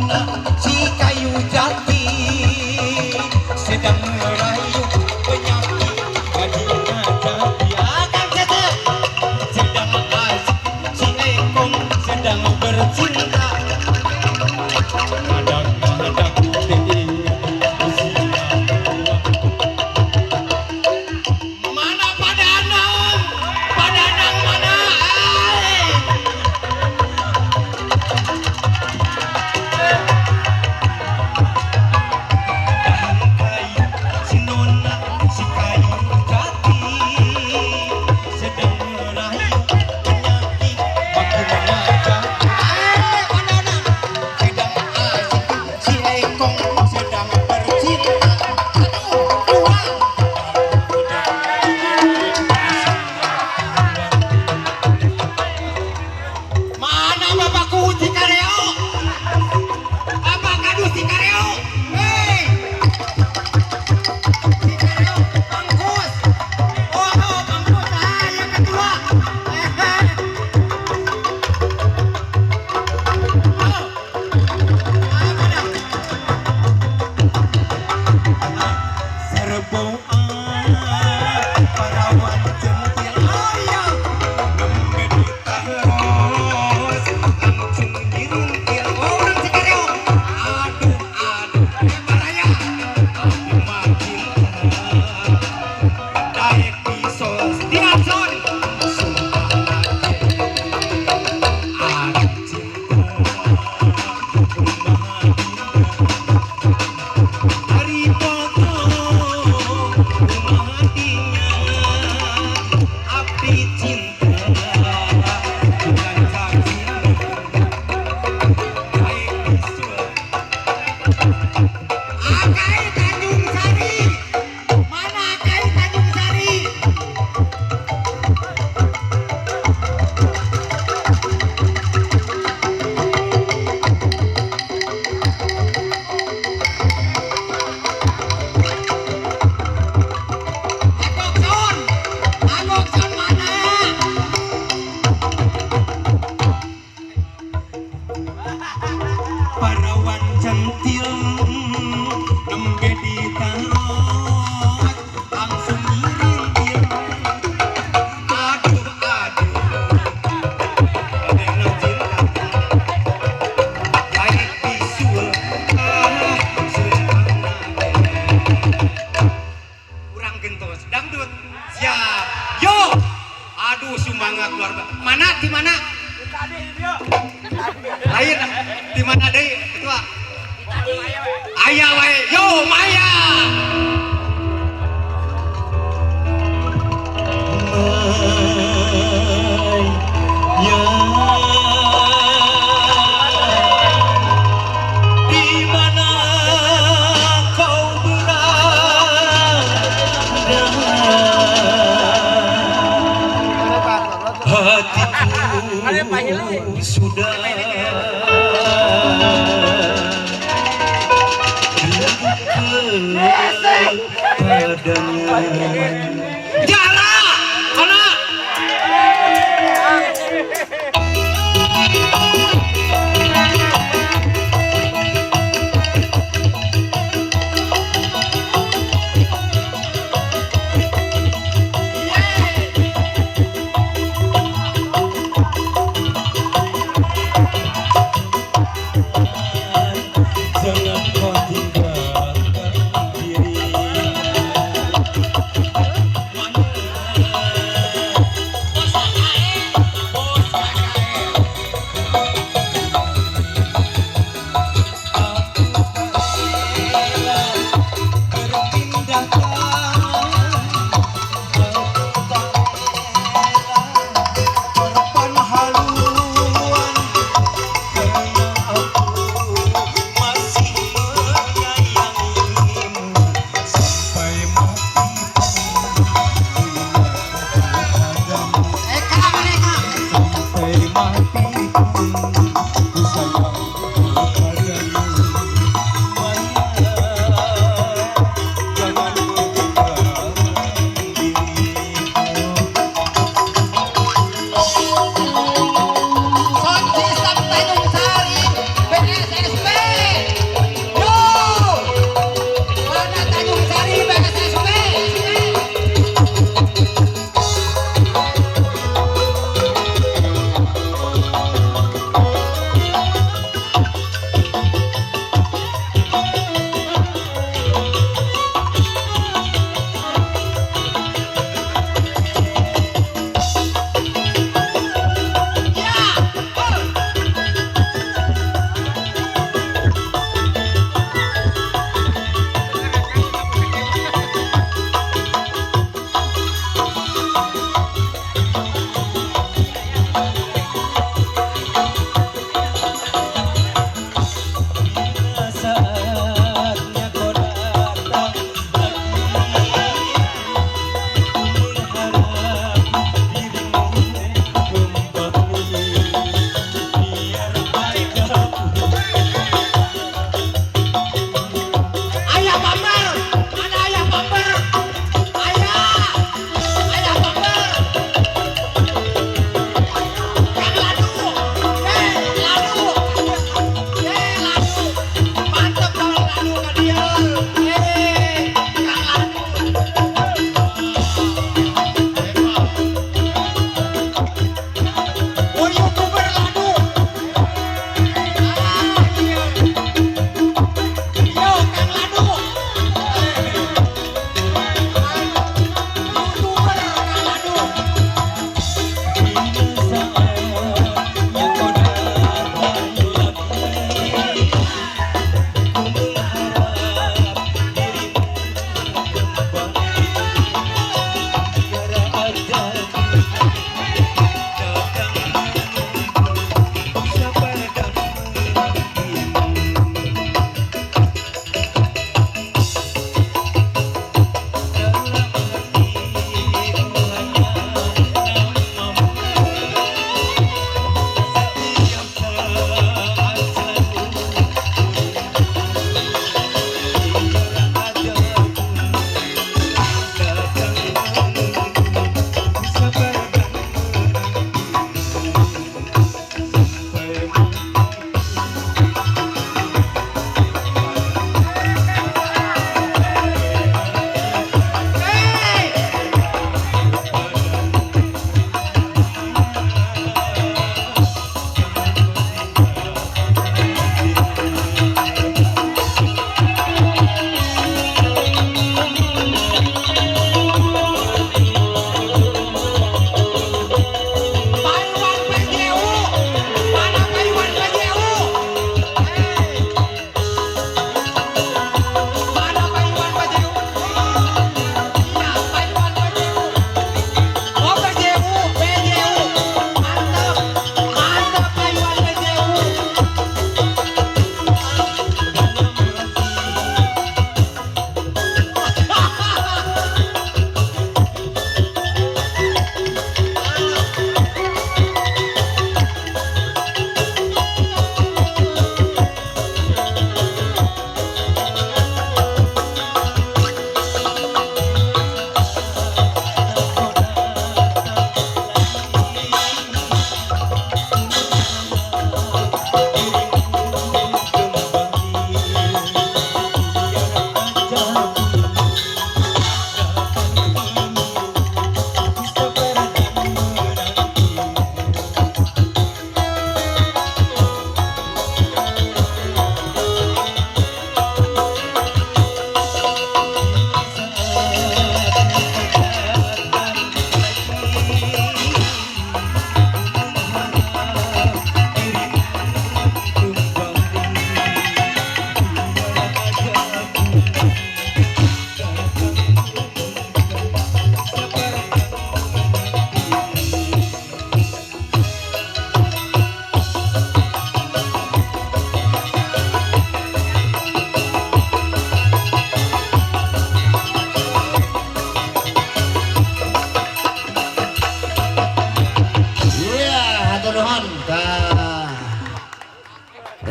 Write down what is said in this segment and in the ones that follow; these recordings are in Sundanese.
nona si kayu jati sedang merayu penyakit gajinya jati. Akang Cecep sedang asik, si Ekong sedang bercinta. Kadang-kadang teringat usia tua. Mana Padanang? Padanang mana? Hai. Dahan kayu si nona si kayu jati sedang merayu penyakit bagaimana jadi. Padanang sedang asik, si Ekong sedang bercinta. Satu, dua. Mana bapakku Cikareo? Apa kadu Cikareo? Hei, Cikareo, Bangkus. Oh, oh, Bangkus, ah, yang ketua. Eh, oh, apa dah? Serbu parawan centil, oh iya, nembe ditaros, langsung dirintil. Oh, orang Cikareo. Aduh, aduh, eh, baraya, aku mah cinta. Daek pisos, Dianson. Sumpah aku cinta, kumaha Hari foto kumaha dinya abdi cinta bukan saksi daek bisul. Akai Tanjung Sari, mana Akai Tanjung Sari? Agokson, Agokson mana? Parawan centil nembe ditarot langsung ngirintil. Aduh, aduh, adena cinta baik bisul, ah sumpah kurang gentos dangdut siap yo. Aduh, semangat luar biasa. Mana di mana lain di mana deh ketua ayah wae yo Maya. Ya, di mana kau berada? Hatiku sudah rindu kepadanya. Jara, anak. Jangan kau tinggalkan diri. Sound System Tanjung Sari BSSP.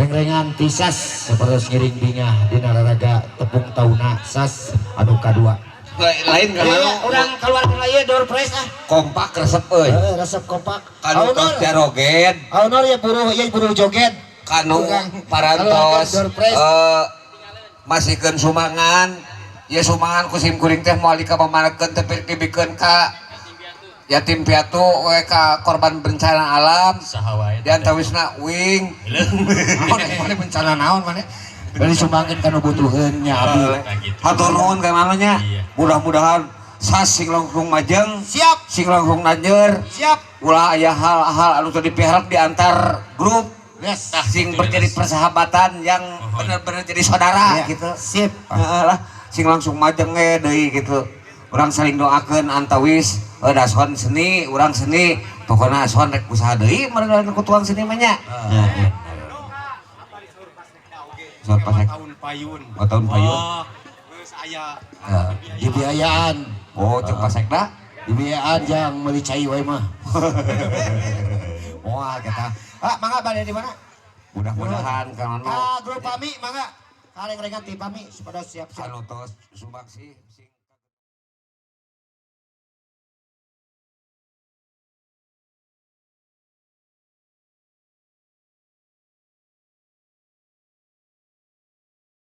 Rengrengan ti SAS sapertos ngiring bingah dina raraga tepung tauna SAS anu kadua. Lain kan? Eh, urang keluarkeun lah ieu door prize ah. Kompak resep euy. Heeh, resep kompak. Kanu tos Aunur, jaroget, Aunur ya buruh, ya buruh joget. Kanu Urang parantos keluarkeun door prize. Masihkeun sumbangan ya, sumbangan ku sim kuring teh moal dikapamanakeun, tapi dibikeun ka yatim piatu we, ka korban bencana alam. Saha wae. Di antawisna wing. Naon mana bencana, naon mana? Bari sumbangkeun kana butuheun nya abi. Nah, gitu. Hatur nuhun ka mana nya. Iya. Mudah-mudahan SAS sing langkung majeng, Siap, sing langkung nanjeur, siap. Ulah aya hal-hal anu teu dipiharap di antar grup, Yes. Tah, sing gitu, berjadi leres. Persahabatan yang Mohon. Benar-benar jadi saudara Iya. gitu. Sip. Heeh lah, sing langsung majeng ge deui gitu. Urang saling doakeun antawis dason seni, urang seni, pokokna son rek usaha deui meureun ku tuang seni mah nya. Son pasek Tahun payun. Oh, tahun payun. Oh, geus aya. Heeh. Dibiayaan. Oh, cek pasekna. Dibiayaan jang meuli cai wae mah. Wah, kita. Ah, mangga bade di mana? Mudah-mudahan kan anu Ah, grup PAMI mangga. Kareng-rengan ti PAMI supaya siap-siap. Anu tos sumbang sih sing.